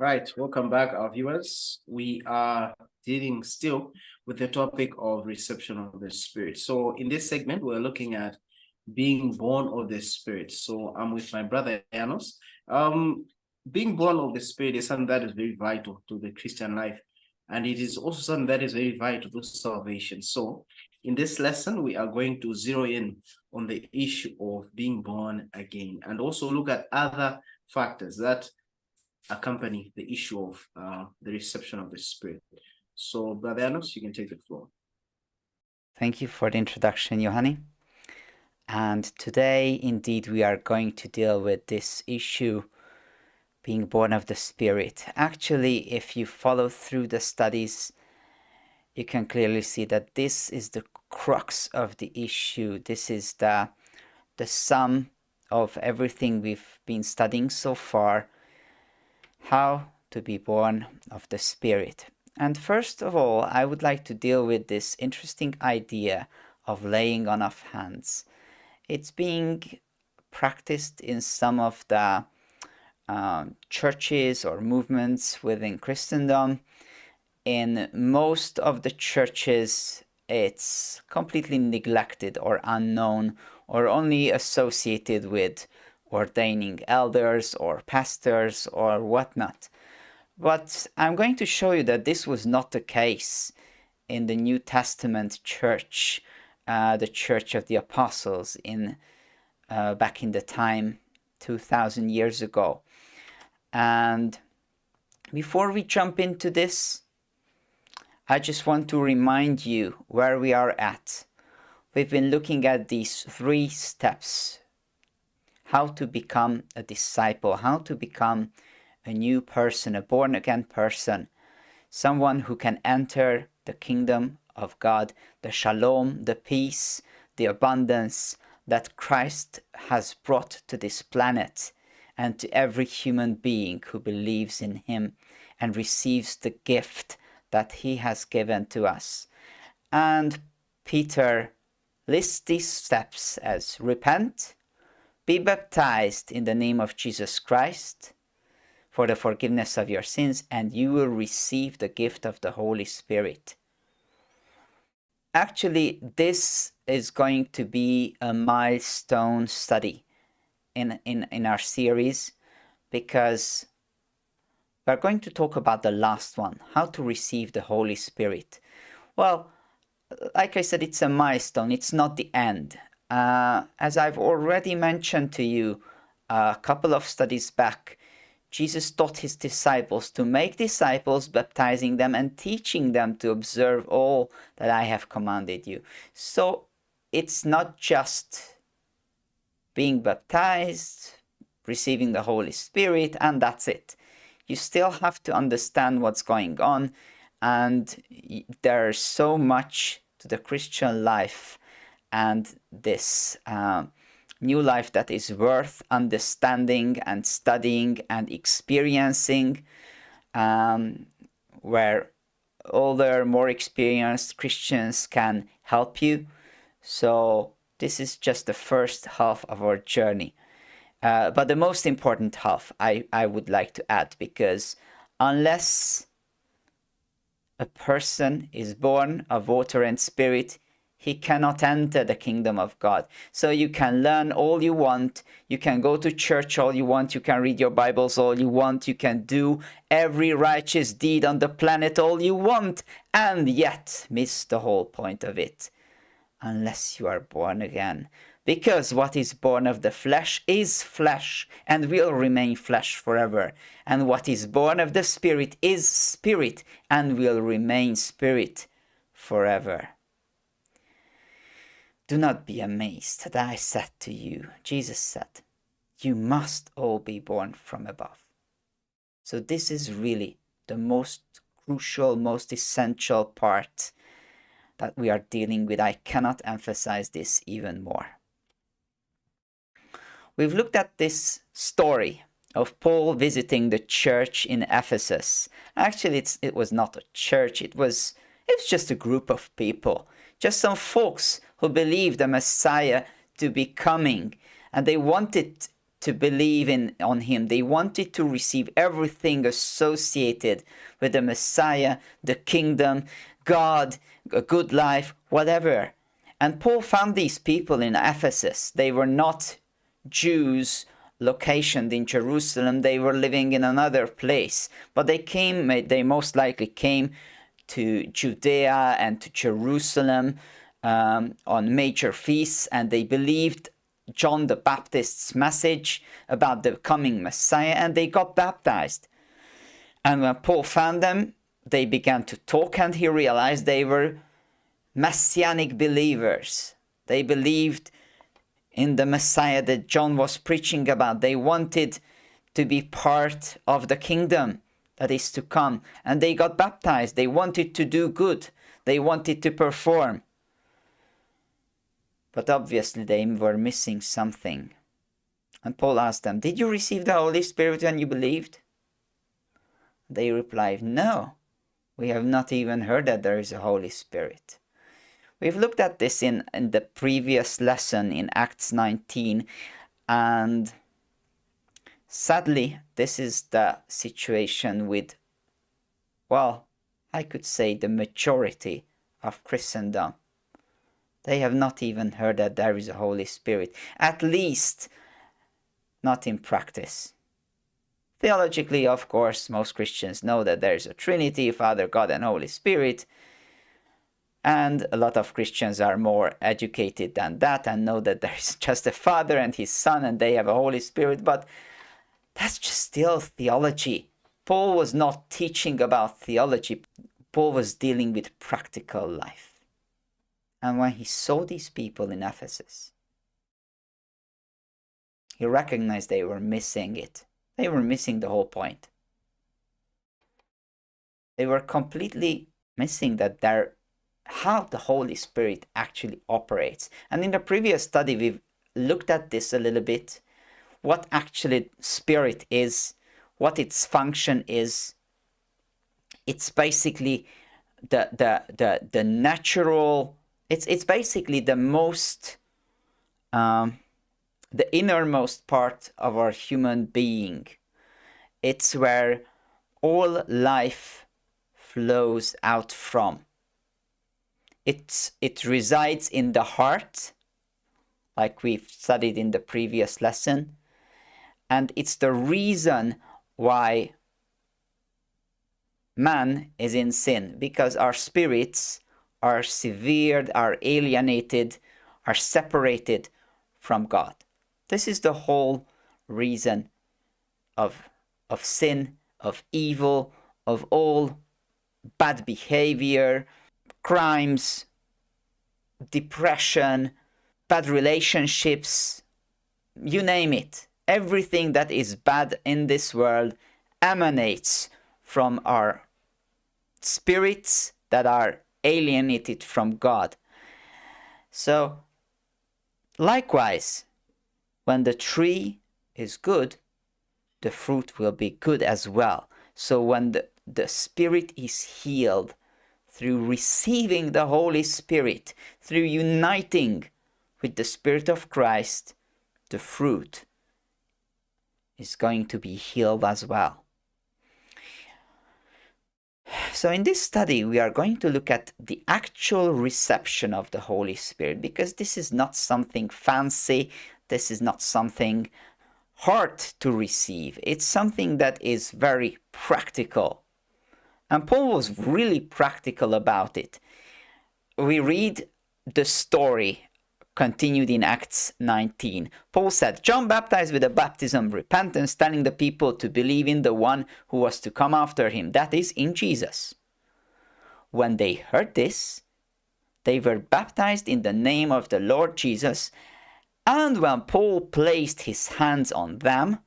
Right, welcome back, our viewers. We are dealing still with the topic of reception of the Spirit. So, in this segment, we're looking at being born of the Spirit. So, I'm with my brother Janos. Being born of the Spirit is something that is very vital to the Christian life, and it is also something that is very vital to salvation. So, in this lesson, we are going to zero in on the issue of being born again, and also look at other factors that accompany the issue of the reception of the Spirit. So, Brother Janos, you can take the floor. Thank you for the introduction, Johanni. And today, indeed, we are going to deal with this issue, being born of the Spirit. Actually, if you follow through the studies, you can clearly see that this is the crux of the issue. This is the sum of everything we've been studying so far, how to be born of the Spirit. And first of all, I would like to deal with this interesting idea of laying on of hands. It's being practiced in some of the churches or movements within Christendom. In most of the churches, it's completely neglected or unknown or only associated with ordaining elders or pastors or whatnot. But I'm going to show you that this was not the case in the New Testament church, the Church of the Apostles in back in the time 2,000 years ago. And before we jump into this, I just want to remind you where we are at. We've been looking at these 3 steps: how to become a disciple, how to become a new person, a born-again person, someone who can enter the kingdom of God, the shalom, the peace, the abundance that Christ has brought to this planet and to every human being who believes in him and receives the gift that he has given to us. And Peter lists these steps as: repent, be baptized in the name of Jesus Christ for the forgiveness of your sins, and you will receive the gift of the Holy Spirit. Actually, this is going to be a milestone study in our series, because we're going to talk about the last one, how to receive the Holy Spirit. Well, like I said, it's a milestone, it's not the end. As I've already mentioned to you a couple of studies back, Jesus taught his disciples to make disciples, baptizing them and teaching them to observe all that I have commanded you. So it's not just being baptized, receiving the Holy Spirit, and that's it. You still have to understand what's going on, and there's so much to the Christian life and this new life that is worth understanding and studying and experiencing, where older, more experienced Christians can help you. So this is just the first half of our journey. But the most important half I would like to add, because unless a person is born of water and spirit, he cannot enter the kingdom of God. So you can learn all you want, you can go to church all you want, you can read your Bibles all you want, you can do every righteous deed on the planet all you want, and yet miss the whole point of it, unless you are born again. Because what is born of the flesh is flesh and will remain flesh forever. And what is born of the Spirit is spirit and will remain spirit forever. Do not be amazed that I said to you, Jesus said, you must all be born from above. So this is really the most crucial, most essential part that we are dealing with. I cannot emphasize this even more. We've looked at this story of Paul visiting the church in Ephesus. Actually, it was not a church, it was just a group of people, just some folks who believed the Messiah to be coming, and they wanted to believe on him. They wanted to receive everything associated with the Messiah, the kingdom, God, a good life, whatever. And Paul found these people in Ephesus. They were not Jews located in Jerusalem. They were living in another place. But they most likely came to Judea and to Jerusalem on major feasts, and they believed John the Baptist's message about the coming Messiah, and they got baptized. And when Paul found them, they began to talk, and he realized they were messianic believers. They believed in the Messiah that John was preaching about. They wanted to be part of the kingdom that is to come, and they got baptized. They wanted to do good. They wanted to perform. But obviously they were missing something. And Paul asked them, "Did you receive the Holy Spirit when you believed?" They replied, "No, we have not even heard that there is a Holy Spirit." We've looked at this in the previous lesson in Acts 19, and sadly, this is the situation with, well, I could say the majority of Christendom. They have not even heard that there is a Holy Spirit, at least not in practice. Theologically, of course, most Christians know that there is a Trinity, Father, God, and Holy Spirit. And a lot of Christians are more educated than that and know that there is just a Father and His Son and they have a Holy Spirit. But that's just still theology. Paul was not teaching about theology. Paul was dealing with practical life. And when he saw these people in Ephesus, he recognized they were missing it. They were missing the whole point. They were completely missing how the Holy Spirit actually operates. And in the previous study, we've looked at this a little bit, what actually Spirit is, what its function is. It's basically the natural. It's basically the most, the innermost part of our human being. It's where all life flows out from. It resides in the heart, like we've studied in the previous lesson, and it's the reason why man is in sin, because our spirits are severed, are alienated, are separated from God. This is the whole reason of sin, of evil, of all bad behavior, crimes, depression, bad relationships, you name it. Everything that is bad in this world emanates from our spirits that are alienated from God. So, likewise, when the tree is good, the fruit will be good as well. So when the spirit is healed through receiving the Holy Spirit, through uniting with the Spirit of Christ, the fruit is going to be healed as well. So in this study, we are going to look at the actual reception of the Holy Spirit, because this is not something fancy, this is not something hard to receive. It's something that is very practical. And Paul was really practical about it. We read the story continued in Acts 19. Paul said, "John baptized with a baptism of repentance, telling the people to believe in the one who was to come after him, that is, in Jesus. When they heard this, they were baptized in the name of the Lord Jesus. And when Paul placed his hands on them,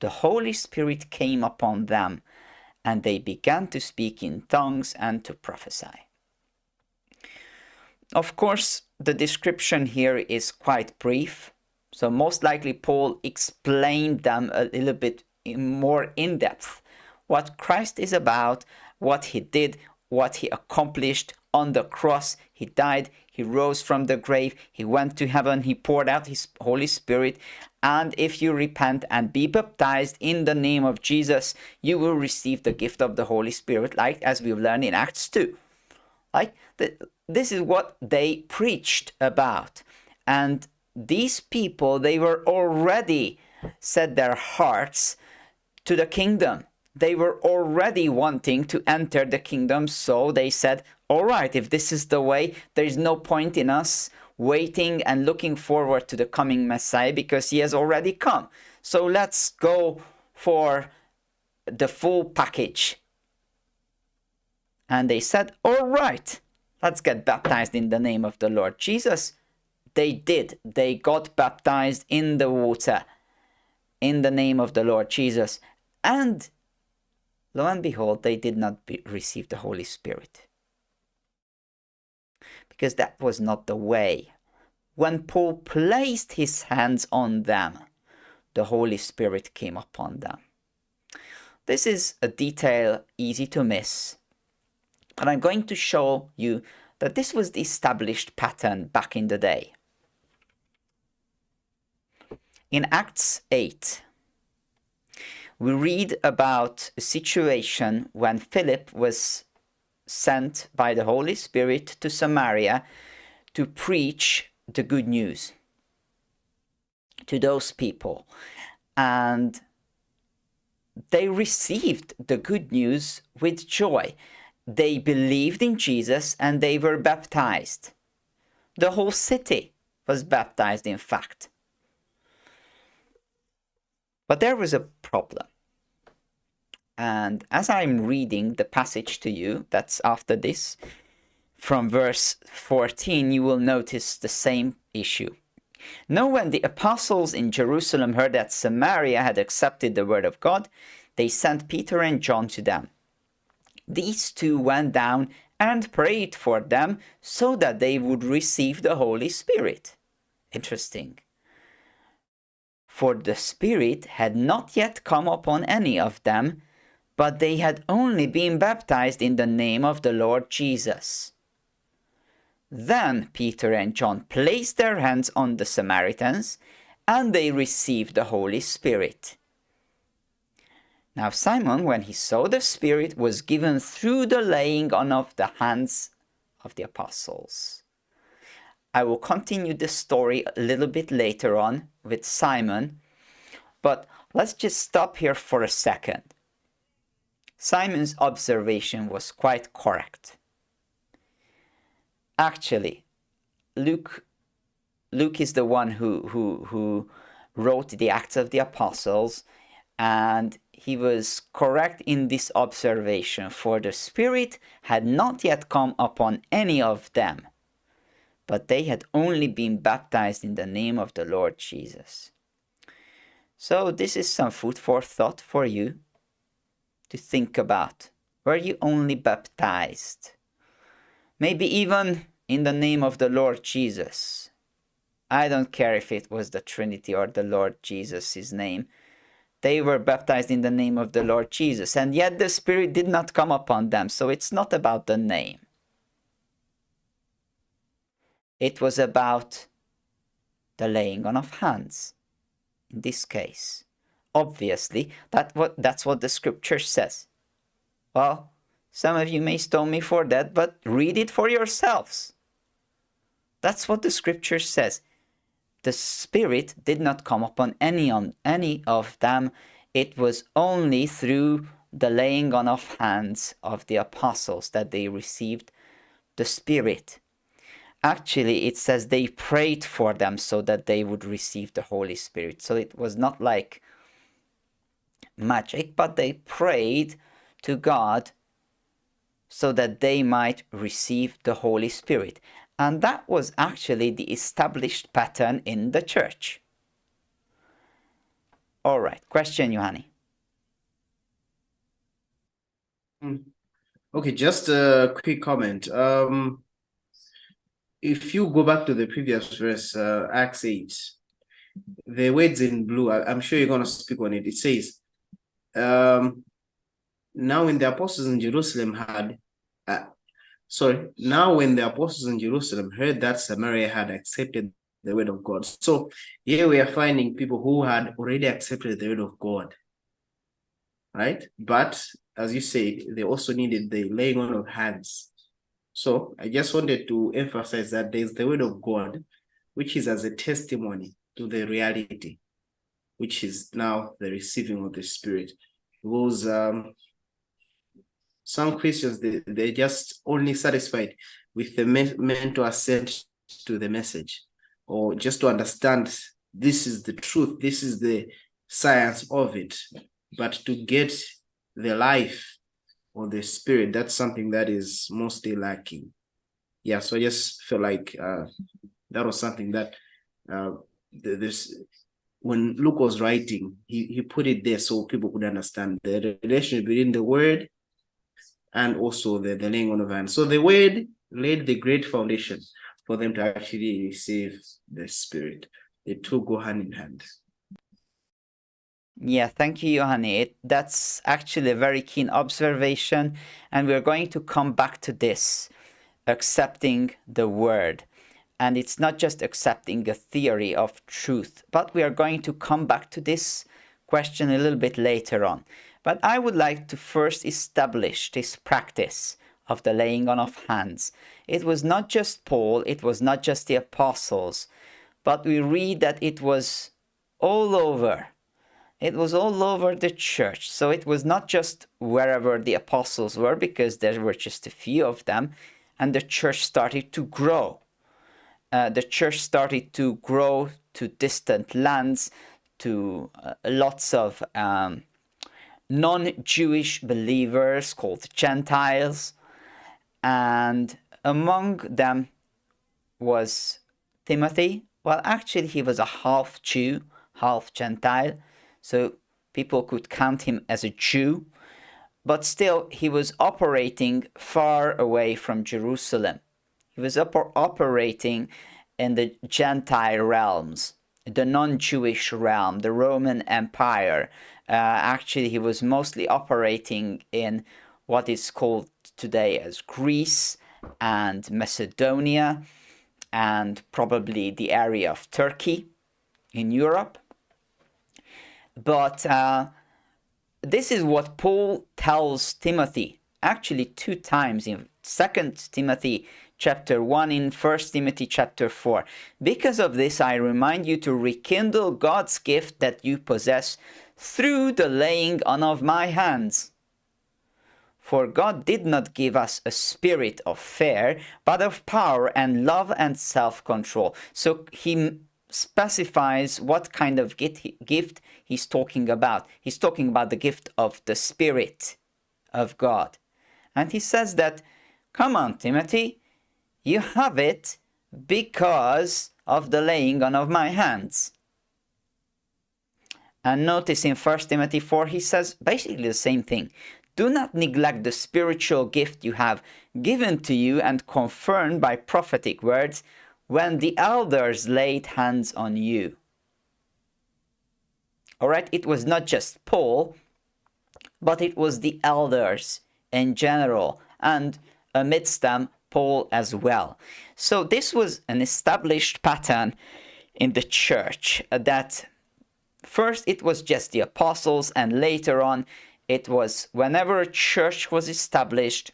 the Holy Spirit came upon them, and they began to speak in tongues and to prophesy." Of course, the description here is quite brief, so most likely Paul explained them a little bit more in depth. What Christ is about, what he did, what he accomplished on the cross. He died, He rose from the grave. He went to heaven. He poured out his Holy Spirit. And if you repent and be baptized in the name of Jesus, you will receive the gift of the Holy Spirit, like as we've learned in Acts 2. Like this is what they preached about. And these people, they were already set their hearts to the kingdom. They were already wanting to enter the kingdom. So they said, all right, if this is the way, there is no point in us waiting and looking forward to the coming Messiah, because he has already come. So let's go for the full package. And they said, all right, let's get baptized in the name of the Lord Jesus. They did. They got baptized in the water in the name of the Lord Jesus. And lo and behold, they did not receive the Holy Spirit. Because that was not the way. When Paul placed his hands on them, the Holy Spirit came upon them. This is a detail easy to miss. But I'm going to show you that this was the established pattern back in the day. In Acts 8, we read about a situation when Philip was sent by the Holy Spirit to Samaria to preach the good news to those people. And they received the good news with joy. They believed in Jesus and they were baptized. The whole city was baptized, in fact. But there was a problem. And as I'm reading the passage to you, that's after this, from verse 14, you will notice the same issue. Now, when the apostles in Jerusalem heard that Samaria had accepted the word of God, they sent Peter and John to them. These two went down and prayed for them so that they would receive the Holy Spirit. Interesting. For the Spirit had not yet come upon any of them, but they had only been baptized in the name of the Lord Jesus. Then Peter and John placed their hands on the Samaritans, and they received the Holy Spirit. Now Simon, when he saw the Spirit, was given through the laying on of the hands of the apostles. I will continue the story a little bit later on with Simon, but let's just stop here for a second. Simon's observation was quite correct. Actually, Luke is the one who wrote the Acts of the Apostles, and he was correct in this observation, for the Spirit had not yet come upon any of them, but they had only been baptized in the name of the Lord Jesus. So this is some food for thought for you to think about. Were you only baptized? Maybe even in the name of the Lord Jesus. I don't care if it was the Trinity or the Lord Jesus, his name. They were baptized in the name of the Lord Jesus, and yet the Spirit did not come upon them. So it's not about the name. It was about the laying on of hands in this case. Obviously, that's what the scripture says. Well, some of you may stone me for that, but read it for yourselves. That's what the scripture says. The Spirit did not come upon any of them. It was only through the laying on of hands of the apostles that they received the Spirit. Actually, it says they prayed for them so that they would receive the Holy Spirit. So it was not like magic, but they prayed to God so that they might receive the Holy Spirit. And that was actually the established pattern in the church. All right, question, Johanni. Okay, just a quick comment. If you go back to the previous verse, Acts 8, the words in blue, I'm sure you're going to speak on it. It says, now when the apostles in Jerusalem had sorry, now when the apostles in Jerusalem heard that Samaria had accepted the word of God. So here we are finding people who had already accepted the word of God, right? But as you say, they also needed the laying on of hands. So I just wanted to emphasize that there's the word of God, which is as a testimony to the reality, which is now the receiving of the Spirit. Because some Christians, they're just only satisfied with the mental assent to the message, or just to understand this is the truth, this is the science of it. But to get the life or the Spirit, that's something that is mostly lacking. Yeah, so I just feel like that was something that this when Luke was writing, he put it there so people could understand the relationship between the word and also the laying on of hands. So the word laid the great foundation for them to actually receive the Spirit. The two go hand in hand. Yeah, thank you, Johanni. That's actually a very keen observation, and we're going to come back to this, accepting the word. And it's not just accepting a theory of truth, but we are going to come back to this question a little bit later on. But I would like to first establish this practice of the laying on of hands. It was not just Paul, it was not just the apostles, but we read that it was all over. It was all over the church. So it was not just wherever the apostles were, because there were just a few of them, and the church started to grow. The church started to grow to distant lands, to lots of non-Jewish believers called Gentiles, and among them was Timothy. Well, actually, he was a half Jew, half Gentile, so people could count him as a Jew, but still he was operating far away from Jerusalem. He was operating in the Gentile realms, the non-Jewish realm, the Roman Empire. Actually, he was mostly operating in what is called today as Greece and Macedonia, and probably the area of Turkey in Europe. But this is what Paul tells Timothy, actually 2 times in 2 Timothy chapter 1, in 1 Timothy chapter 4. Because of this, I remind you to rekindle God's gift that you possess through the laying on of my hands. For God did not give us a spirit of fear, but of power and love and self-control. So he specifies what kind of gift he's talking about. He's talking about the gift of the Spirit of God. And he says that, come on, Timothy, you have it because of the laying on of my hands. And notice in 1 Timothy 4, he says basically the same thing. Do not neglect the spiritual gift you have given to you and confirmed by prophetic words when the elders laid hands on you. All right, it was not just Paul, but it was the elders in general, and amidst them, Paul as well. So this was an established pattern in the church, that first it was just the apostles, and later on it was whenever a church was established,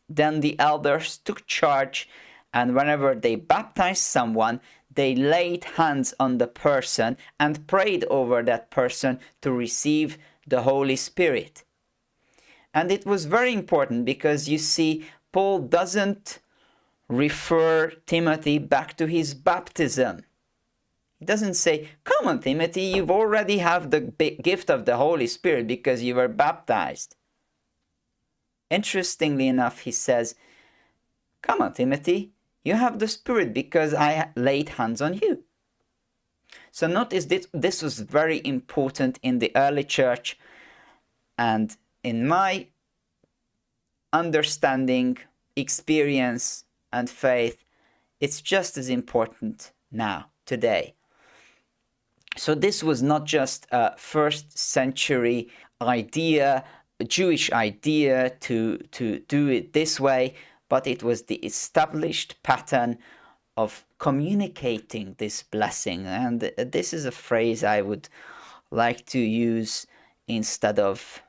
then the elders took charge, and whenever they baptized someone, they laid hands on the person and prayed over that person to receive the Holy Spirit. And it was very important because you see, Paul doesn't refer Timothy back to his baptism. He doesn't say, come on, Timothy, you've already have the gift of the Holy Spirit because you were baptized. Interestingly enough, he says, come on, Timothy, you have the Spirit because I laid hands on you. So notice this was very important in the early church, and in my understanding, experience, and faith, it's just as important now, today. So this was not just a first century idea, a Jewish idea to do it this way, but it was the established pattern of communicating this blessing. And this is a phrase I would like to use instead of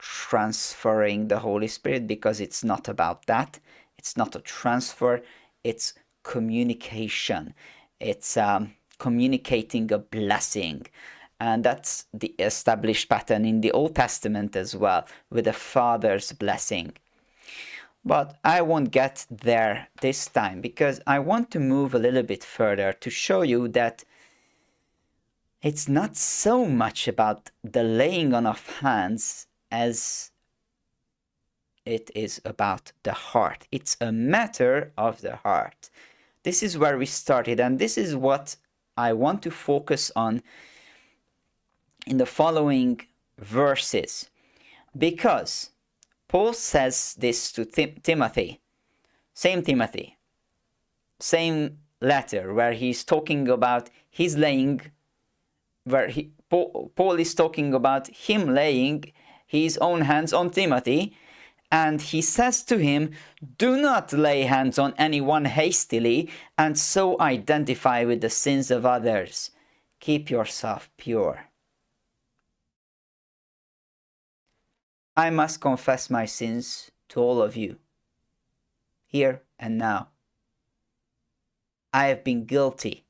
transferring the Holy Spirit, because it's not about that. It's not a transfer, it's communication. It's communicating a blessing. And that's the established pattern in the Old Testament as well, with the Father's blessing. But I won't get there this time, because I want to move a little bit further to show you that it's not so much about the laying on of hands as it is about the heart. It's a matter of the heart. This is where we started, and this is what I want to focus on in the following verses, because Paul says this to Timothy, same letter, where he's talking about his laying, where Paul is talking about him laying his own hands on Timothy, and he says to him, do not lay hands on anyone hastily and so identify with the sins of others. Keep yourself pure. I must confess my sins to all of you, here and now. I have been guilty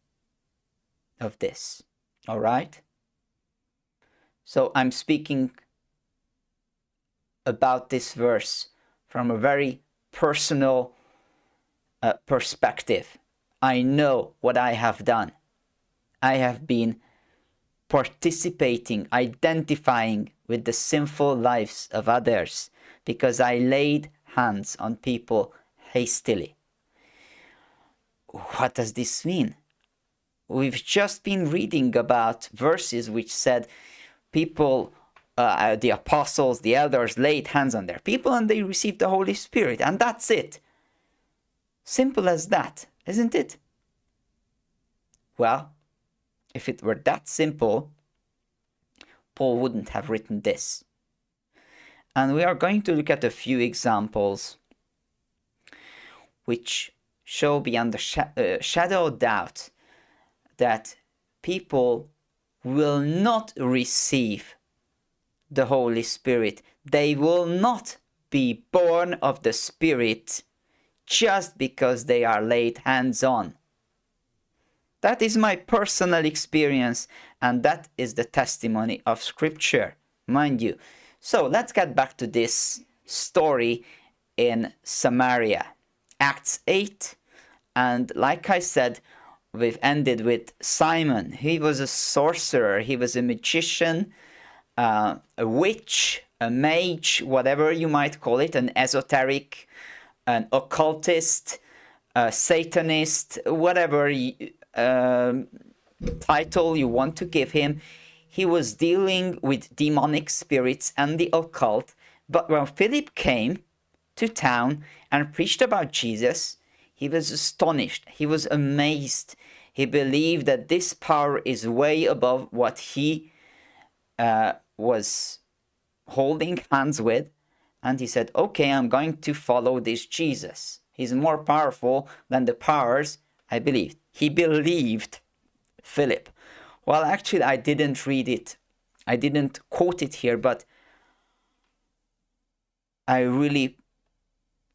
of this, all right? So I'm speaking about this verse from a very personal perspective. I know what I have done. I have been participating, identifying with the sinful lives of others because I laid hands on people hastily. What does this mean? We've just been reading about verses which said people, the apostles, the elders laid hands on their people and they received the Holy Spirit, and that's it. Simple as that, isn't it? Well, if it were that simple, Paul wouldn't have written this. And we are going to look at a few examples which show beyond the shadow of doubt that people will not receive the Holy Spirit. They will not be born of the Spirit just because they are laid hands on. That is my personal experience, and that is the testimony of Scripture, mind you. So let's get back to this story in Samaria, Acts 8. And like I said, we've ended with Simon. He was a sorcerer, he was a magician, a witch, a mage, whatever you might call it, an esoteric, an occultist, a satanist, whatever title you want to give him. He was dealing with demonic spirits and the occult. But when Philip came to town and preached about Jesus, he was astonished. He was amazed. He believed that this power is way above what he was holding hands with. And he said, okay, I'm going to follow this Jesus. He's more powerful than the powers I believed. He believed Philip. Well, actually, I didn't read it. I didn't quote it here, but I really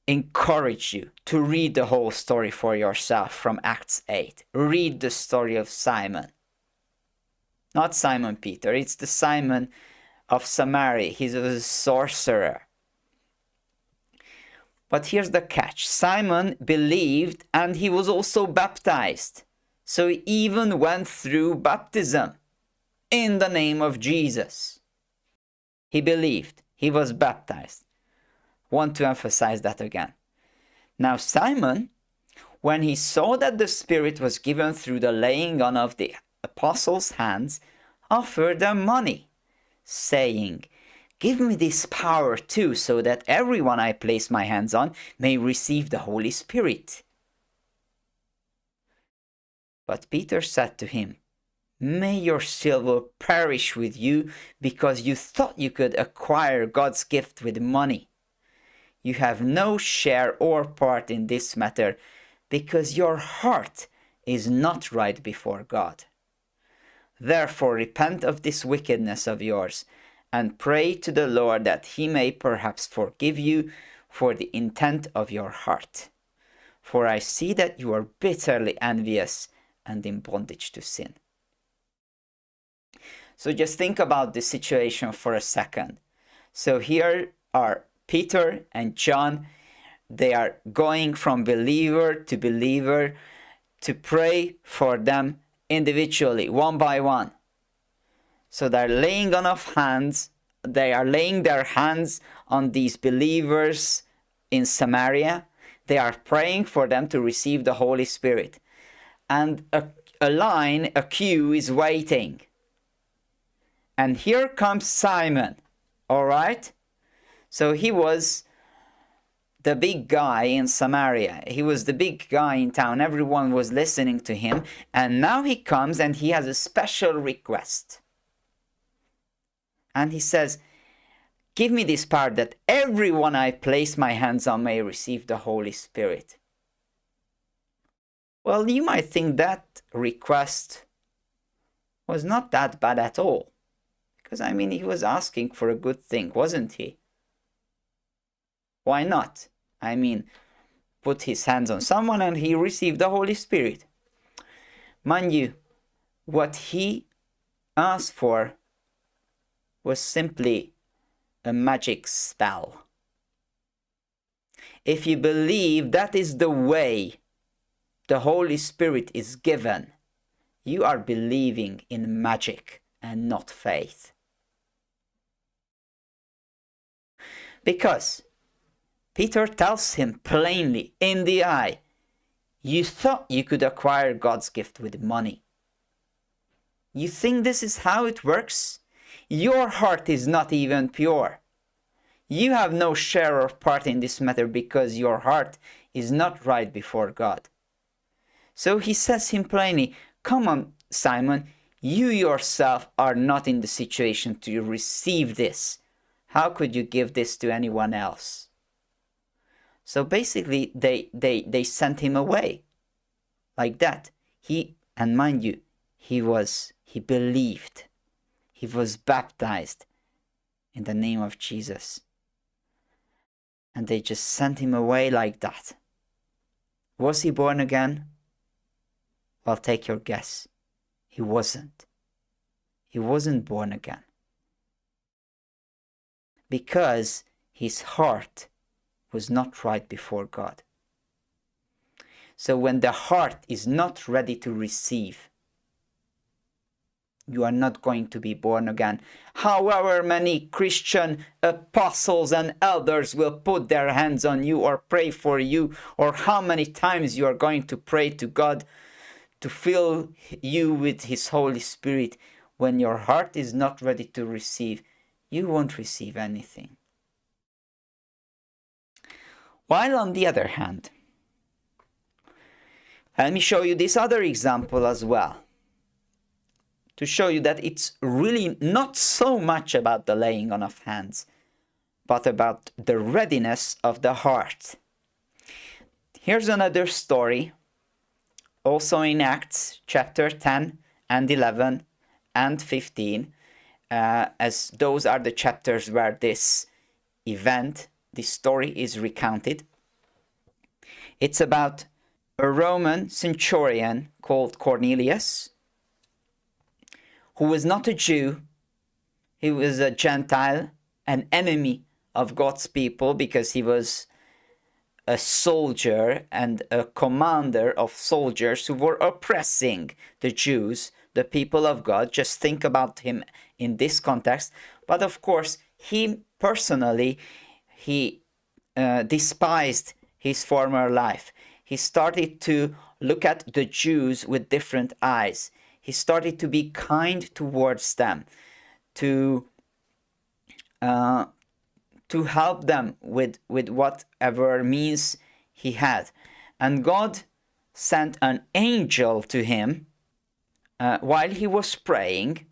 encourage you to read the whole story for yourself from Acts 8. Read the story of Simon. Not Simon Peter, it's the Simon of Samaria. He was a sorcerer. But here's the catch. Simon believed and he was also baptized. So he even went through baptism in the name of Jesus. He believed. He was baptized. Want to emphasize that again. Now Simon, when he saw that the Spirit was given through the laying on of the apostles' hands, offered them money, saying, give me this power too, so that everyone I place my hands on may receive the Holy Spirit. But Peter said to him, may your silver perish with you, because you thought you could acquire God's gift with money. You have no share or part in this matter, because your heart is not right before God. Therefore, repent of this wickedness of yours, and pray to the Lord that he may perhaps forgive you for the intent of your heart. For I see that you are bitterly envious and in bondage to sin. So just think about the situation for a second. So here are Peter and John. They are going from believer to believer to pray for them individually, one by one. So they're laying on of hands. They are laying their hands on these believers in Samaria. They are praying for them to receive the Holy Spirit. And a queue is waiting. And here comes Simon, all right? So he was the big guy in Samaria. He was the big guy in town. Everyone was listening to him. And now he comes and he has a special request. And he says, give me this power that everyone I place my hands on may receive the Holy Spirit. Well, you might think that request was not that bad at all. Because, I mean, he was asking for a good thing, wasn't he? Why not? I mean, put his hands on someone and he received the Holy Spirit. Mind you, what he asked for was simply a magic spell. If you believe that is the way the Holy Spirit is given, you are believing in magic and not faith. Because Peter tells him plainly in the eye, you thought you could acquire God's gift with money. You think this is how it works? Your heart is not even pure. You have no share or part in this matter because your heart is not right before God. So he says him plainly, come on, Simon, you yourself are not in the situation to receive this. How could you give this to anyone else? So basically, they sent him away like that. And mind you, he believed. He was baptized in the name of Jesus. And they just sent him away like that. Was he born again? Well, take your guess. He wasn't. He wasn't born again. Because his heart was not right before God. So when the heart is not ready to receive, you are not going to be born again. However many Christian apostles and elders will put their hands on you or pray for you, or how many times you are going to pray to God to fill you with His Holy Spirit, when your heart is not ready to receive, you won't receive anything. While on the other hand, let me show you this other example as well, to show you that it's really not so much about the laying on of hands, but about the readiness of the heart. Here's another story, also in Acts chapter 10 and 11 and 15, as those are the chapters where this event, this story is recounted. It's about a Roman centurion called Cornelius, who was not a Jew. He was a Gentile, an enemy of God's people, because he was a soldier and a commander of soldiers who were oppressing the Jews, the people of God. Just think about him in this context. But of course, he personally, he despised his former life. He started to look at the Jews with different eyes. He started to be kind towards them, to help them with whatever means he had. And God sent an angel to him while he was praying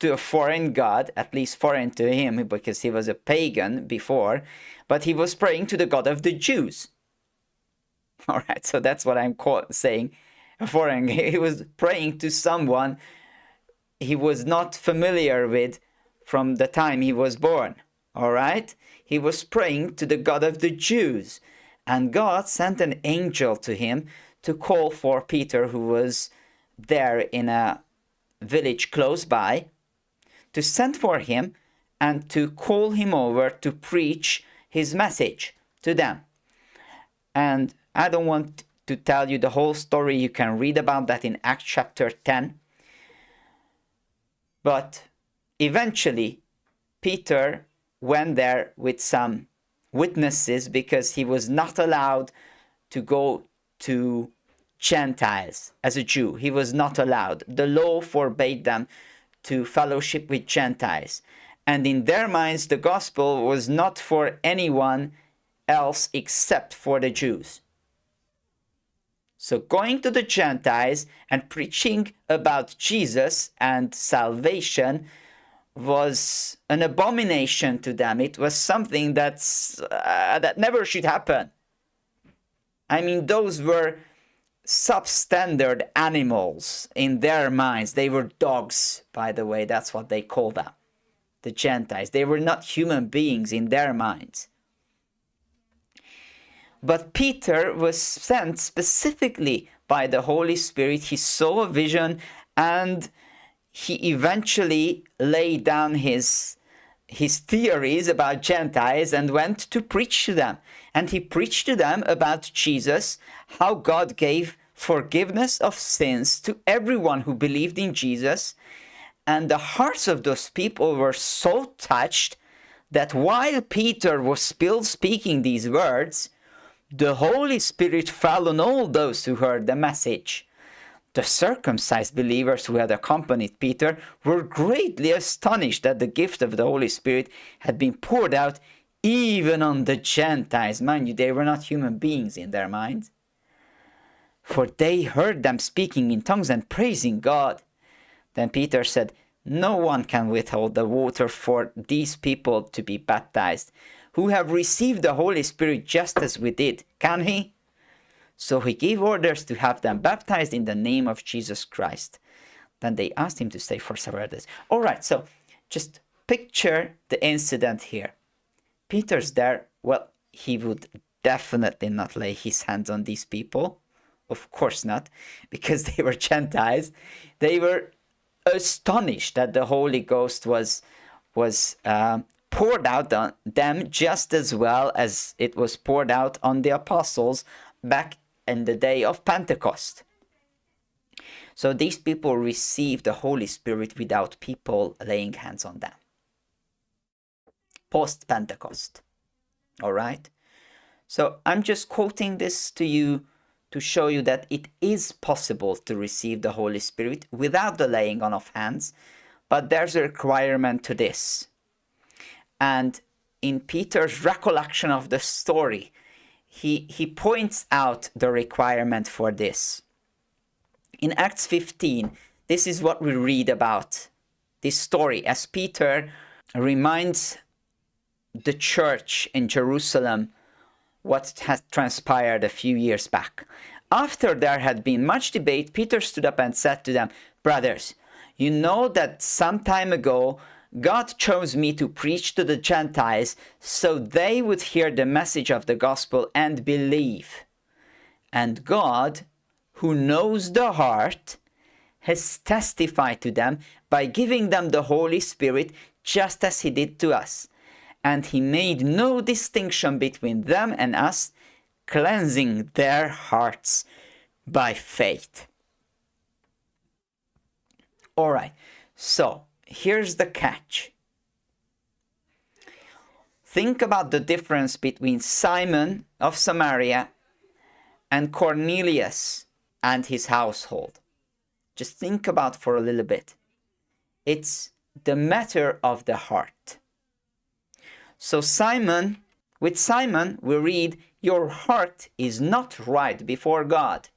to a foreign god, at least foreign to him because he was a pagan before, but he was praying to the God of the Jews. All right, so that's what I'm saying. Foreign. He was praying to someone he was not familiar with from the time he was born. All right, he was praying to the God of the Jews, and God sent an angel to him to call for Peter, who was there in a village close by, to send for him and to call him over to preach his message to them. And I don't want to tell you the whole story. You can read about that in Acts chapter 10. But eventually, Peter went there with some witnesses because he was not allowed to go to Gentiles as a Jew. He was not allowed. The law forbade them to fellowship with Gentiles. And in their minds, the gospel was not for anyone else except for the Jews. So going to the Gentiles and preaching about Jesus and salvation was an abomination to them. It was something that never should happen. I mean, those were substandard animals in their minds. They were dogs, by the way. That's what they call them, the Gentiles. They were not human beings in their minds. But Peter was sent specifically by the Holy Spirit. He saw a vision and he eventually laid down his theories about Gentiles and went to preach to them. And he preached to them about Jesus, how God gave forgiveness of sins to everyone who believed in Jesus. And the hearts of those people were so touched that while Peter was still speaking these words, the Holy Spirit fell on all those who heard the message. The circumcised believers who had accompanied Peter were greatly astonished that the gift of the Holy Spirit had been poured out even on the Gentiles. Mind you, they were not human beings in their minds. For they heard them speaking in tongues and praising God. Then Peter said, "No one can withhold the water for these people to be baptized, who have received the Holy Spirit just as we did, can he?" So he gave orders to have them baptized in the name of Jesus Christ. Then they asked him to stay for several days. All right, so just picture the incident here. Peter's there. Well, he would definitely not lay his hands on these people. Of course not, because they were Gentiles. They were astonished that the Holy Ghost was poured out on them just as well as it was poured out on the apostles back in the day of Pentecost. So these people received the Holy Spirit without people laying hands on them. Post-Pentecost. All right? So I'm just quoting this to you to show you that it is possible to receive the Holy Spirit without the laying on of hands, but there's a requirement to this. And in Peter's recollection of the story, he points out the requirement for this. In Acts 15, this is what we read about this story as Peter reminds the church in Jerusalem what had transpired a few years back. After there had been much debate, Peter stood up and said to them, "Brothers, you know that some time ago God chose me to preach to the Gentiles so they would hear the message of the gospel and believe. And God, who knows the heart, has testified to them by giving them the Holy Spirit just as he did to us. And he made no distinction between them and us, cleansing their hearts by faith." All right, so here's the catch. Think about the difference between Simon of Samaria and Cornelius and his household. Just think about for a little bit. It's the matter of the heart. So with Simon, we read, "Your heart is not right before God."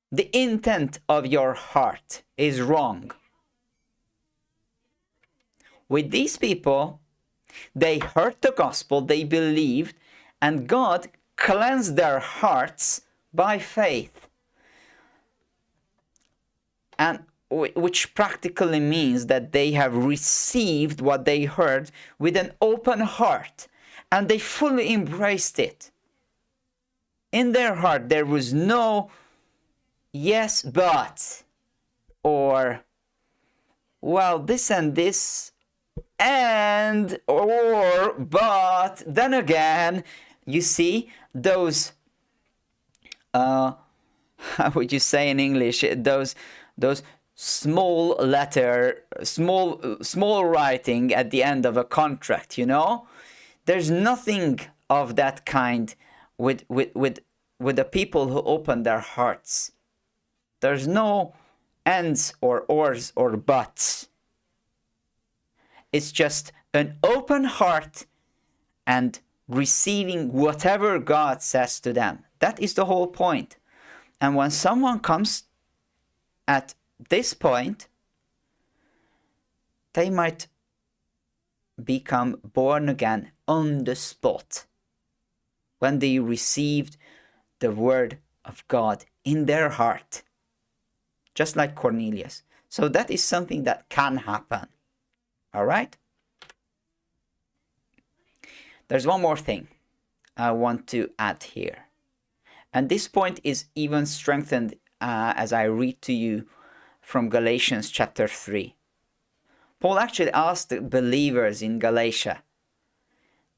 The intent of your heart is wrong. With these people, they heard the gospel, they believed, and God cleansed their hearts by faith. And which practically means that they have received what they heard with an open heart, and they fully embraced it. In their heart, there was no yes, but, or, well, this and this, and, or, but, then again, you see, those, how would you say in English, those small letter, small writing at the end of a contract, you know? There's nothing of that kind with the people who open their hearts. There's no ands or ors or buts. It's just an open heart and receiving whatever God says to them. That is the whole point. And when someone comes at this point, they might become born again on the spot when they received the word of God in their heart, just like Cornelius. So that is something that can happen. All right? There's one more thing I want to add here. And this point is even strengthened as I read to you from Galatians chapter 3. Paul actually asked the believers in Galatia,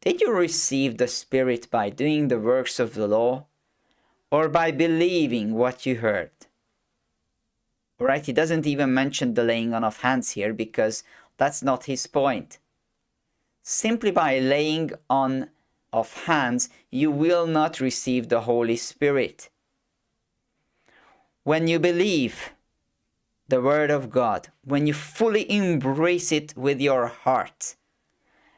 did you receive the Spirit by doing the works of the law or by believing what you heard? All right, he doesn't even mention the laying on of hands here because that's not his point. Simply by laying on of hands, you will not receive the Holy Spirit. When you believe the Word of God, when you fully embrace it with your heart,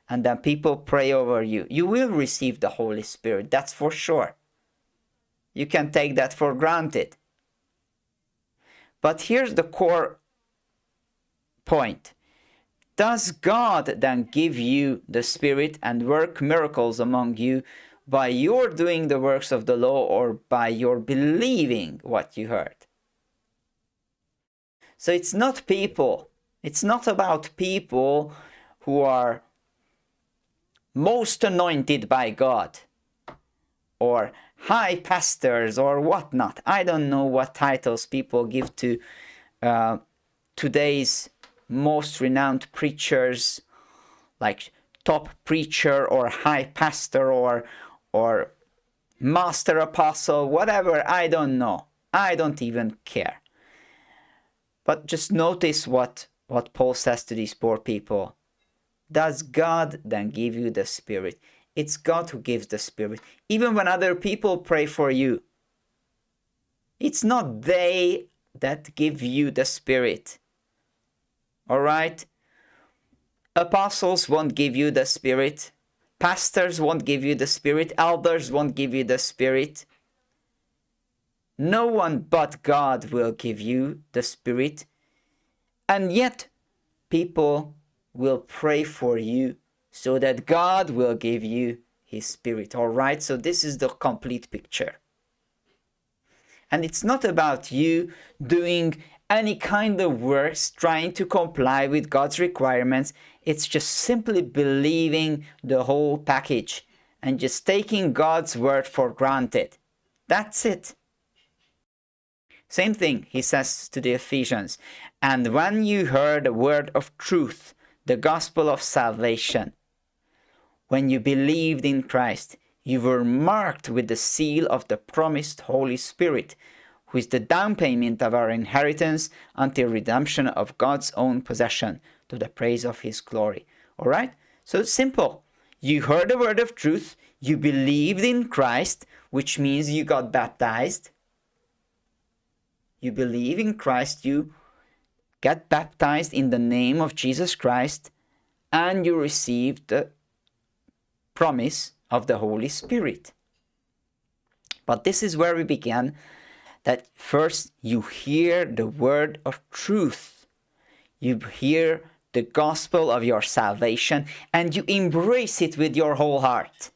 and then people pray over you, you will receive the Holy Spirit, that's for sure. You can take that for granted. But here's the core point. Does God then give you the Spirit and work miracles among you by your doing the works of the law or by your believing what you heard? So it's not people. It's not about people who are most anointed by God or high pastors or whatnot. I don't know what titles people give to today's most renowned preachers, like top preacher or high pastor or master apostle, whatever. I don't know. I don't even care. But just notice what Paul says to these poor people. Does God then give you the Spirit? It's God who gives the Spirit. Even when other people pray for you, it's not they that give you the Spirit. All right? Apostles won't give you the Spirit. Pastors won't give you the Spirit. Elders won't give you the Spirit. No one but God will give you the Spirit. And yet, people will pray for you so that God will give you His Spirit. All right? So this is the complete picture. And it's not about you doing any kind of works, trying to comply with God's requirements. It's just simply believing the whole package and just taking God's word for granted. That's it. Same thing he says to the Ephesians. And when you heard the word of truth, the gospel of salvation, when you believed in Christ, you were marked with the seal of the promised Holy Spirit, who is the down payment of our inheritance until redemption of God's own possession, to the praise of His glory. All right? So it's simple. You heard the word of truth, you believed in Christ, which means you got baptized. You believe in Christ, you get baptized in the name of Jesus Christ, and you receive the promise of the Holy Spirit. But this is where we began, that first you hear the word of truth. You hear the gospel of your salvation, and you embrace it with your whole heart.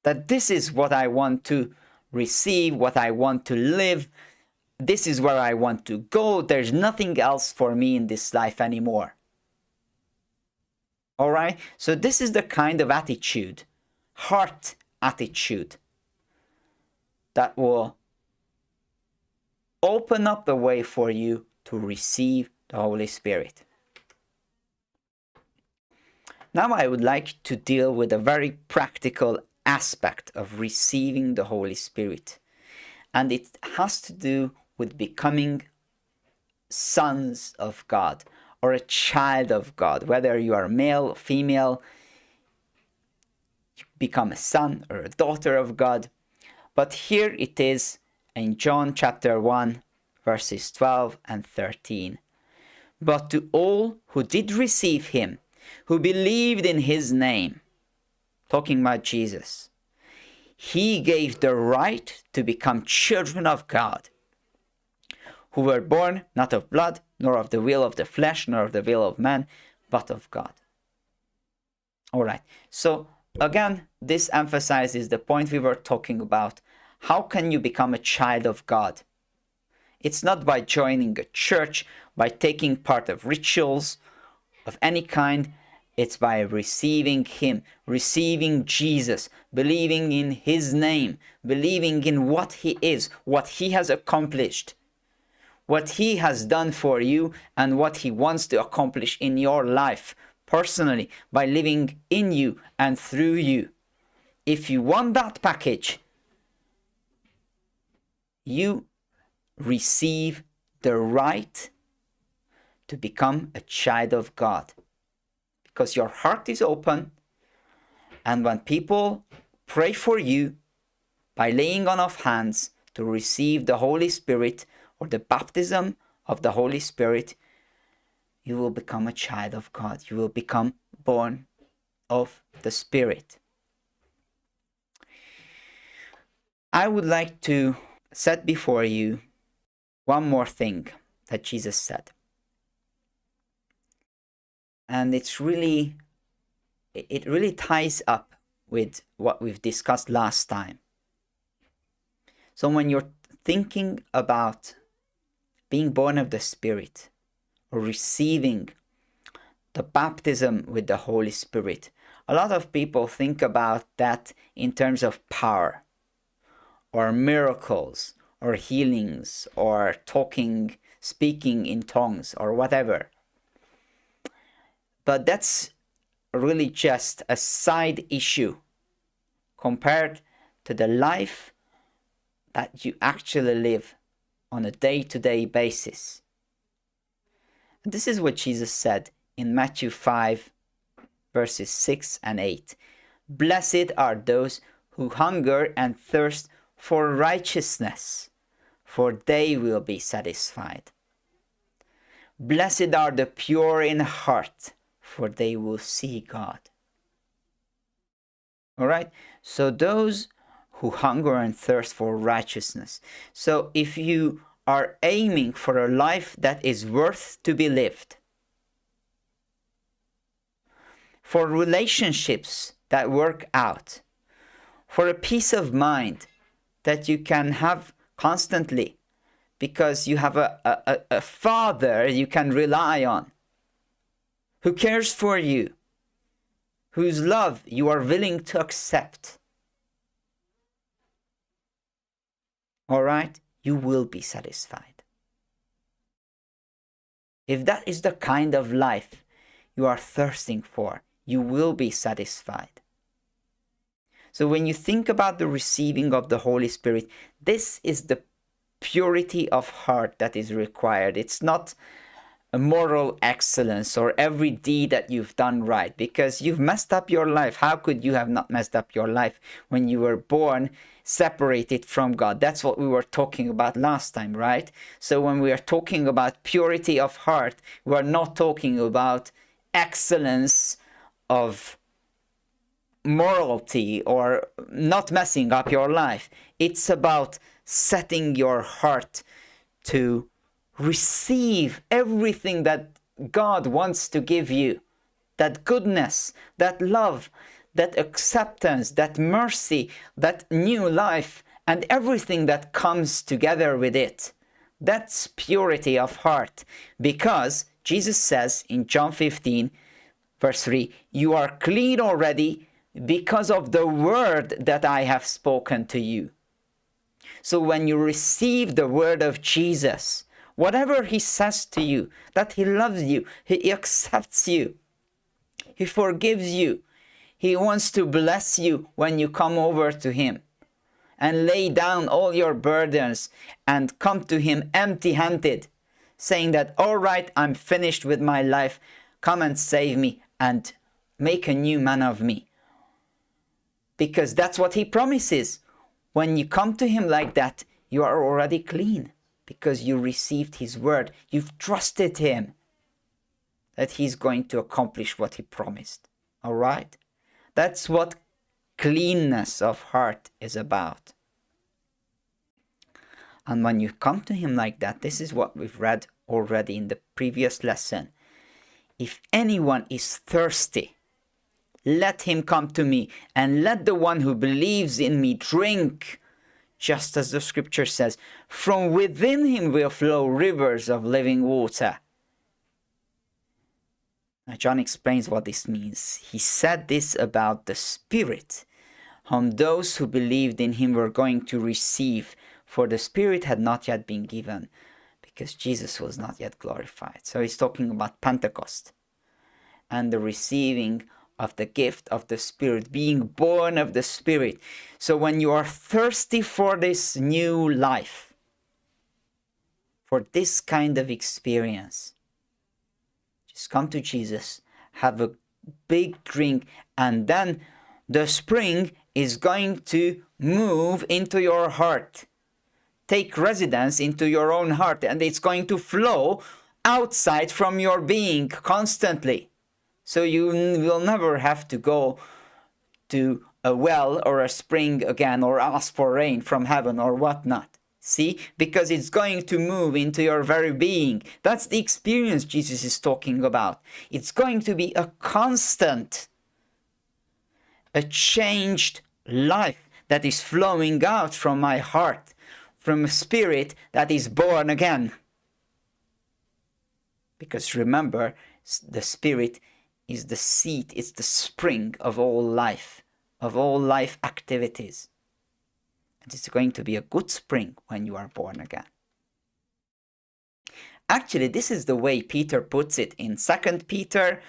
That this is what I want to receive, what I want to live. This is where I want to go. There's nothing else for me in this life anymore. All right? So this is the kind of attitude, heart attitude, that will open up the way for you to receive the Holy Spirit. Now I would like to deal with a very practical aspect of receiving the Holy Spirit. And it has to do with becoming sons of God or a child of God. Whether you are male or female, you become a son or a daughter of God. But here it is in John chapter 1, verses 12 and 13. But to all who did receive him, who believed in his name, talking about Jesus, he gave the right to become children of God, who were born not of blood, nor of the will of the flesh, nor of the will of man, but of God. All right. So again, this emphasizes the point we were talking about. How can you become a child of God? It's not by joining a church, by taking part of rituals of any kind. It's by receiving him, receiving Jesus, believing in his name, believing in what he is, what he has accomplished, what he has done for you, and what he wants to accomplish in your life personally by living in you and through you. If you want that package, you receive the right to become a child of God. Because your heart is open, and when people pray for you by laying on of hands to receive the Holy Spirit or the baptism of the Holy Spirit, you will become a child of God. You will become born of the Spirit. I would like to set before you one more thing that Jesus said. And it really ties up with what we've discussed last time. So when you're thinking about being born of the Spirit or receiving the baptism with the Holy Spirit, a lot of people think about that in terms of power or miracles or healings or speaking in tongues or whatever. But that's really just a side issue compared to the life that you actually live on a day-to-day basis. And this is what Jesus said in Matthew 5, verses 6 and 8. Blessed are those who hunger and thirst for righteousness, for they will be satisfied. Blessed are the pure in heart, for they will see God. All right? So those who hunger and thirst for righteousness. So if you are aiming for a life that is worth to be lived, for relationships that work out, for a peace of mind that you can have constantly because you have a father you can rely on, who cares for you, whose love you are willing to accept. All right? You will be satisfied. If that is the kind of life you are thirsting for, you will be satisfied. So when you think about the receiving of the Holy Spirit, this is the purity of heart that is required. It's not a moral excellence or every deed that you've done right, because you've messed up your life. How could you have not messed up your life when you were born separated from God? That's what we were talking about last time, right? So when we are talking about purity of heart, we are not talking about excellence of morality or not messing up your life. It's about setting your heart to receive everything that God wants to give you. That goodness, that love, that acceptance, that mercy, that new life, and everything that comes together with it. That's purity of heart. Because Jesus says in John 15, verse 3, you are clean already because of the word that I have spoken to you. So when you receive the word of Jesus, whatever he says to you, that he loves you, he accepts you, he forgives you, he wants to bless you when you come over to him and lay down all your burdens and come to him empty-handed, saying that, all right, I'm finished with my life, come and save me and make a new man of me. Because that's what he promises. When you come to him like that, you are already clean because you received his word. You've trusted him that he's going to accomplish what he promised. All right? That's what cleanness of heart is about. And when you come to him like that, this is what we've read already in the previous lesson. If anyone is thirsty, let him come to me, and let the one who believes in me drink, just as the scripture says, from within him will flow rivers of living water. Now John explains what this means. He said this about the Spirit, whom those who believed in him were going to receive, for the Spirit had not yet been given, because Jesus was not yet glorified. So he's talking about Pentecost and the receiving of the gift of the Spirit, being born of the Spirit. So when you are thirsty for this new life, for this kind of experience, just come to Jesus, have a big drink, and then the spring is going to move into your heart, take residence into your own heart, and it's going to flow outside from your being constantly. So you will never have to go to a well or a spring again or ask for rain from heaven or whatnot. See? Because it's going to move into your very being. That's the experience Jesus is talking about. It's going to be a constant, a changed life that is flowing out from my heart, from a spirit that is born again. Because remember, the Spirit is the seat, it's the spring of all life activities. And it's going to be a good spring when you are born again. Actually, this is the way Peter puts it in 2 Peter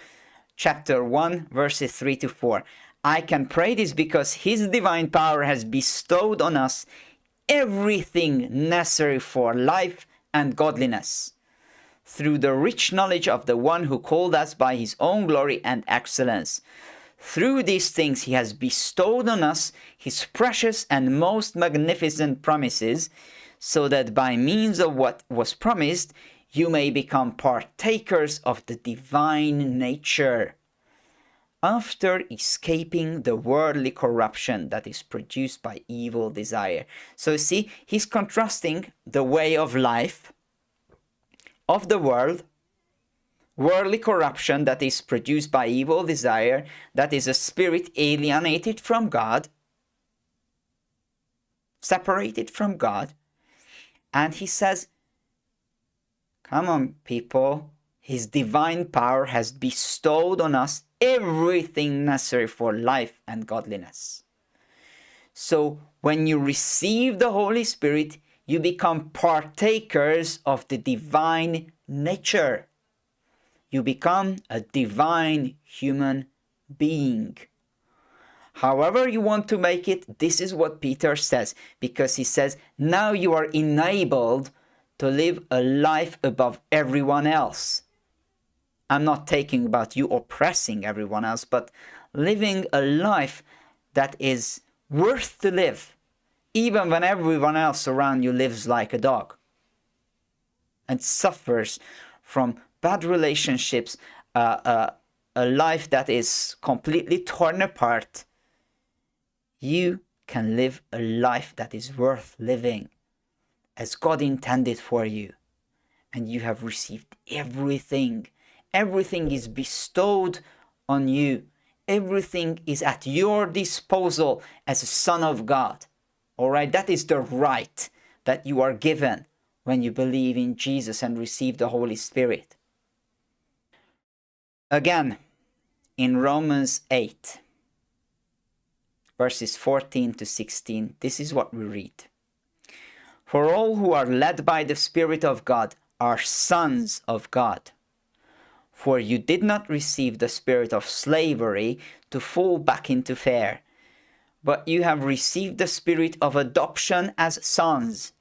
chapter 1, verses 3 to 4. I can pray this because his divine power has bestowed on us everything necessary for life and godliness, through the rich knowledge of the one who called us by his own glory and excellence. Through these things he has bestowed on us his precious and most magnificent promises, so that by means of what was promised, you may become partakers of the divine nature, after escaping the worldly corruption that is produced by evil desire. So see, he's contrasting the way of life of the world, worldly corruption that is produced by evil desire, that is a spirit alienated from God, separated from God. And he says, come on, people, his divine power has bestowed on us everything necessary for life and godliness. So when you receive the Holy Spirit, you become partakers of the divine nature. You become a divine human being. However you want to make it, this is what Peter says, because he says, now you are enabled to live a life above everyone else. I'm not talking about you oppressing everyone else, but living a life that is worth to live, even when everyone else around you lives like a dog and suffers from bad relationships, a life that is completely torn apart. You can live a life that is worth living, as God intended for you. and you have received everything. Everything is bestowed on you. Everything is at your disposal as a son of God. All right, that is the right that you are given when you believe in Jesus and receive the Holy Spirit. Again, in Romans 8, verses 14 to 16, this is what we read. For all who are led by the Spirit of God are sons of God. For you did not receive the spirit of slavery to fall back into fear, but you have received the spirit of adoption as sons,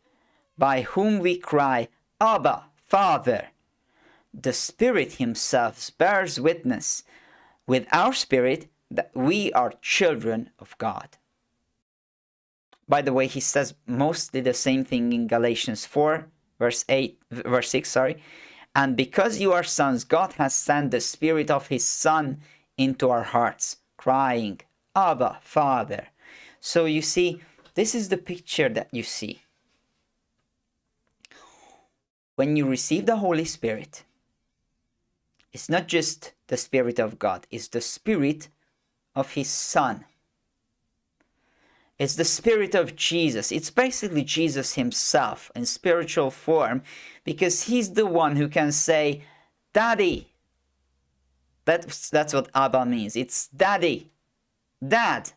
by whom we cry, Abba, Father. The Spirit himself bears witness with our spirit that we are children of God. By the way, he says mostly the same thing in Galatians 4, verse 6, And because you are sons, God has sent the Spirit of his Son into our hearts, crying, Abba, Father. So you see, this is the picture that you see. When you receive the Holy Spirit, it's not just the Spirit of God, it's the Spirit of his Son. It's the Spirit of Jesus. It's basically Jesus himself in spiritual form, because he's the one who can say, Daddy. That's what Abba means. It's Daddy, Dad,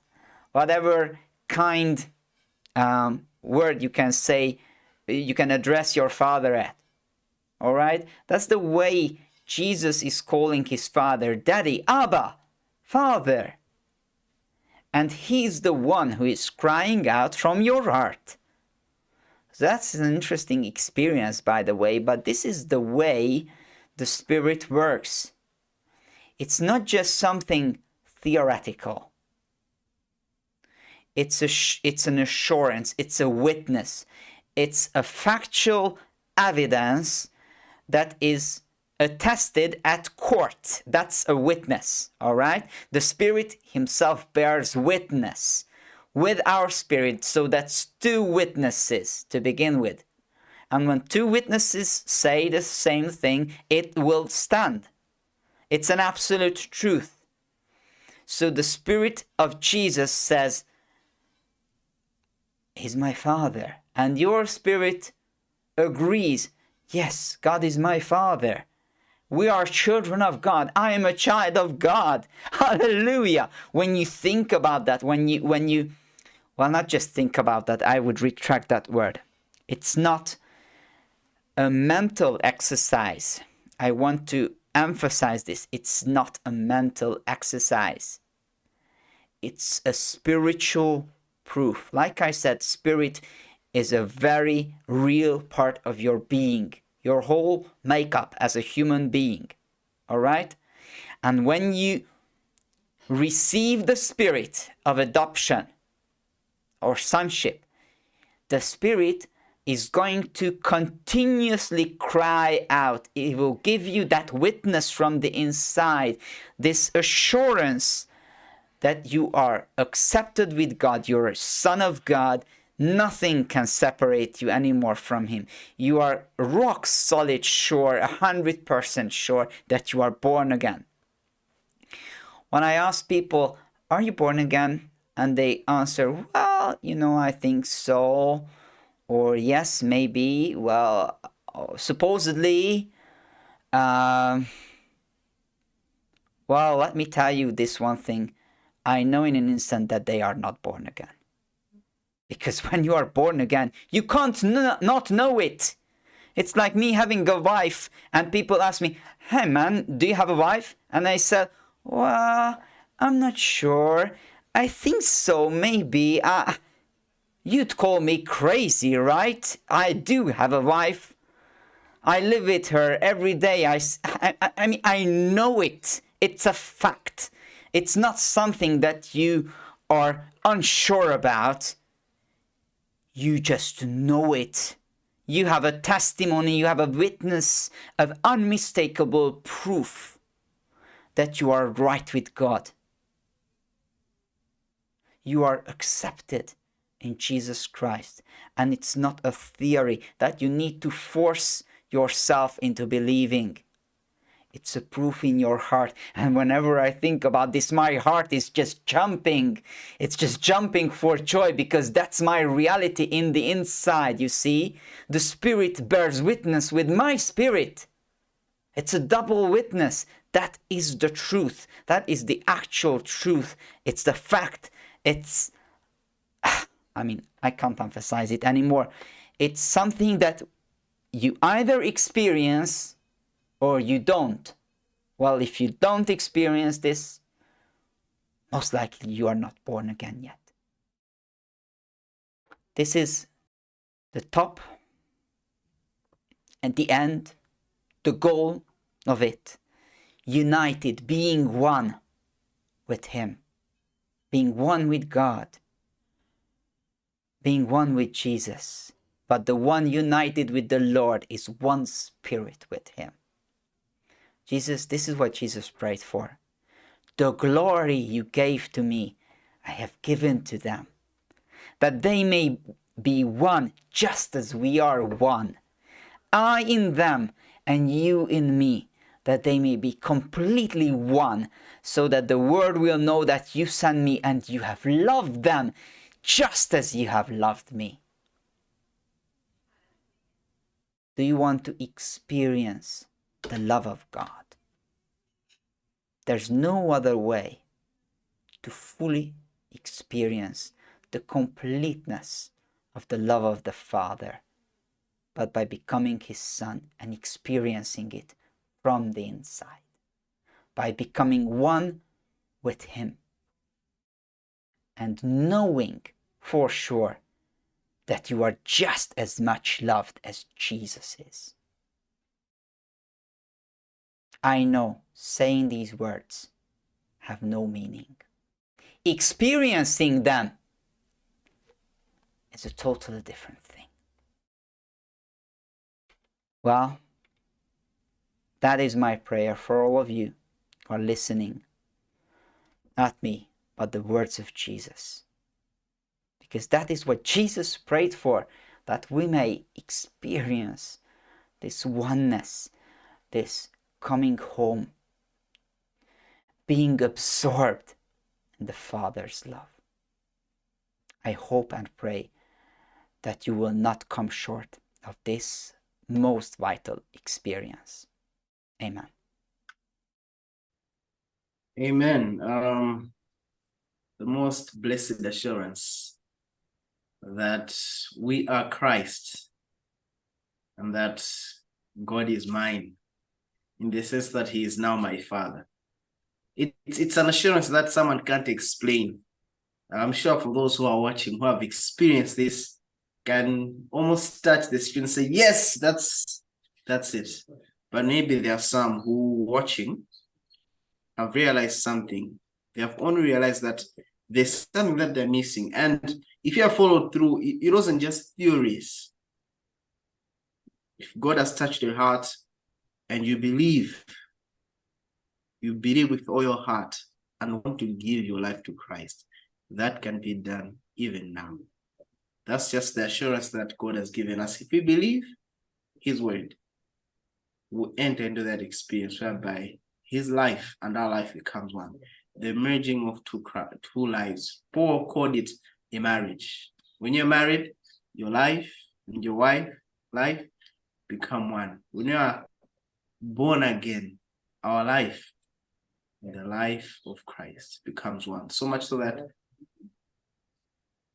whatever kind word you can say, you can address your Father at. All right? That's the way Jesus is calling his Father, Daddy, Abba, Father. And he's the one who is crying out from your heart. That's an interesting experience, by the way, but this is the way the Spirit works. It's not just something theoretical. It's an assurance, it's a witness, it's a factual evidence that is attested at court. That's a witness, all right? The Spirit himself bears witness with our spirit, so that's two witnesses to begin with. And when two witnesses say the same thing, it will stand. It's an absolute truth. So the Spirit of Jesus says, He's my Father. And your spirit agrees, yes, God is my Father. We are children of God. I am a child of God. Hallelujah. When you think about that, well, not just think about that, I would retract that word. It's not a mental exercise. I want to emphasize this. It's not a mental exercise. It's a spiritual proof. Like I said, spirit is a very real part of your being, your whole makeup as a human being. All right? And when you receive the spirit of adoption or sonship, the Spirit is going to continuously cry out. It will give you that witness from the inside, this assurance that you are accepted with God, you're a son of God. Nothing can separate you anymore from Him. You are rock solid sure, 100% sure that you are born again. When I ask people, are you born again? And they answer, well, I think so. Or yes, maybe. Well, supposedly. Well, let me tell you this one thing. I know in an instant that they are not born again. Because when you are born again, you can't not know it. It's like me having a wife and people ask me, hey man, do you have a wife? And I said, well, I'm not sure. I think so, maybe. You'd call me crazy, right? I do have a wife. I live with her every day. I mean, I know it. It's a fact. It's not something that you are unsure about. You just know it. You have a testimony, you have a witness of unmistakable proof that you are right with God. You are accepted in Jesus Christ. And it's not a theory that you need to force yourself into believing. It's a proof in your heart. And whenever I think about this, my heart is just jumping. It's just jumping for joy, because that's my reality in the inside, you see. The Spirit bears witness with my spirit. It's a double witness. That is the truth. That is the actual truth. It's the fact. It's, I can't emphasize it anymore. It's something that you either experience or you don't. Well, if you don't experience this, most likely you are not born again yet. This is the top and the end, the goal of it. United, being one with Him, being one with God, being one with Jesus. But the one united with the Lord is one spirit with Him. Jesus, this is what Jesus prayed for. The glory you gave to me, I have given to them, that they may be one just as we are one. I in them and you in me, that they may be completely one, so that the world will know that you sent me and you have loved them just as you have loved me. Do you want to experience the love of God? There's no other way to fully experience the completeness of the love of the Father, but by becoming His Son and experiencing it from the inside, by becoming one with Him and knowing for sure that you are just as much loved as Jesus is. I know saying these words have no meaning. Experiencing them is a totally different thing. Well, that is my prayer for all of you who are listening. Not me, but the words of Jesus. Because that is what Jesus prayed for, that we may experience this oneness, this coming home, being absorbed in the Father's love. I hope and pray that you will not come short of this most vital experience. Amen. Amen. The most blessed assurance that we are Christ and that God is mine, in the sense that He is now my Father. It's an assurance that someone can't explain. I'm sure for those who are watching, who have experienced this, can almost touch the screen and say, yes, that's it. But maybe there are some who watching have realized something. They have only realized that there's something that they're missing. And if you have followed through, it wasn't just theories. If God has touched your heart and you believe with all your heart and want to give your life to Christ, that can be done even now. That's just the assurance that God has given us. If we believe His word, we'll enter into that experience whereby His life and our life becomes one. The merging of two lives. Paul called it a marriage. When you're married, your life and your wife life become one. When you are born again, our life and the life of Christ becomes one. So much so that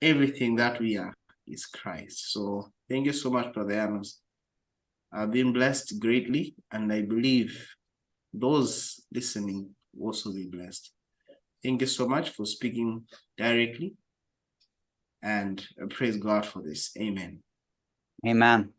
everything that we are is Christ. So thank you so much, Brother Janos. I've been blessed greatly, and I believe those listening will also be blessed. Thank you so much for speaking directly, and praise God for this. Amen. Amen.